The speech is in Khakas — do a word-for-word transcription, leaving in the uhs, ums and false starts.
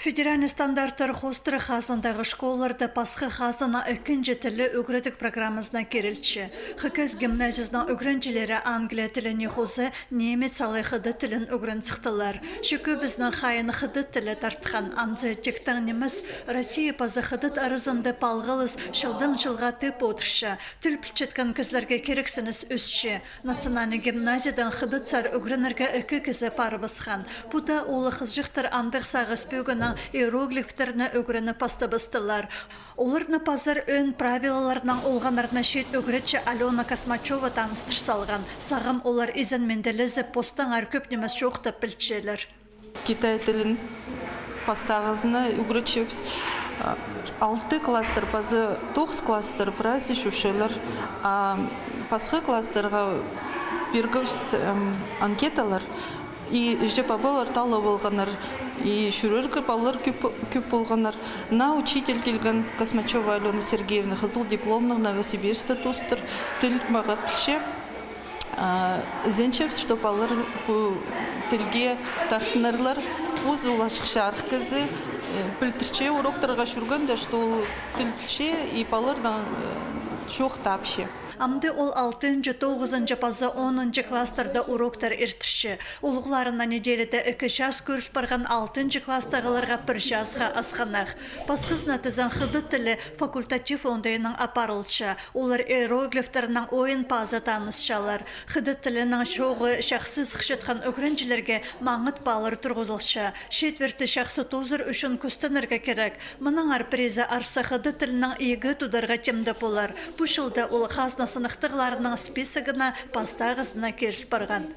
Федеральный стандарттар хоостыра хазнадағы школаларда пасха хазнаның ікінҷі тілі ӱгредіг программазына кирілче. Хакас гимназиязының ӱгренҷілері англия тіліне хоза немец алай хыдат тілін ӱгрен сыхтылар. Че кӧбізінің хайиин хыдат тілі тартхан, анзы тиктең нимес, Россия паза хыдат аразында палғалыс чылдаң чылға тіп одырча, тіл пілчеткен кізілерге кирексініс ӧсче. Национальный гимназиядаң хыдатсар ӱгренерге ікі кізі парыбысхан. Пу даа улуғ хызыҷахтар андағ сағыс пӧгіннең иероглифтерні ӱгреніп пастабыстылар. Оларны пазар ӧӧн правилаларнаң олғаннарны чиит ӱгретчі Алёна Космачева таныстыр салған. Сағам олар изен-минділезіп, постаңар кӧп нимес чоохтап пілчелер. Китай тілін пастағызына ӱгретчебіс. А, алты класстар паза тоғыс класстар прайзы чӧрчелер. А пасха класстарға пиргебіс, эм, анкеталар. И іҷе-пабалар таллап алғаннар. И чӧрерге палалар кӧп, кӧп полғаннар. Наа учитель килген, Космачева Алёна Сергеевна, хызыл дипломнығ, Новосибирскта тоостыр, тіл мағат пілче. А, ізенчебіс, что палалар пу тілге тартынарлар. Позы ол ачых чарых кізі, э, пілдірче уроктарға чӧргенде, что ол тіл пілче, и палаларнаң, э, чоохтапча. Амды ол алтынҷы, тоғызынҷы паза онынҷы класстарда уроктар иртірче. Улуғларына неделяда ікі час кӧріл парған, алтынҷы класстағыларға пір часха асхынах. Пасхазына тізең хыдат тілі факультатив оңдайынаң апарылча. Олар иероглифтернең ойын паза танысчалар. Хыдат тілінең чооғы чахсы сыхчатхан ӱгренҷілерге маңат паллар турғызылча. Четверті чахсы тоозар ӱчӱн кӱстенерге кирек. Мынаңар призі арса хыдат тілінең игі тударға тимде полар. Пу чылда ол хазна сыныхтағларының списогына пастағызына киріл парған.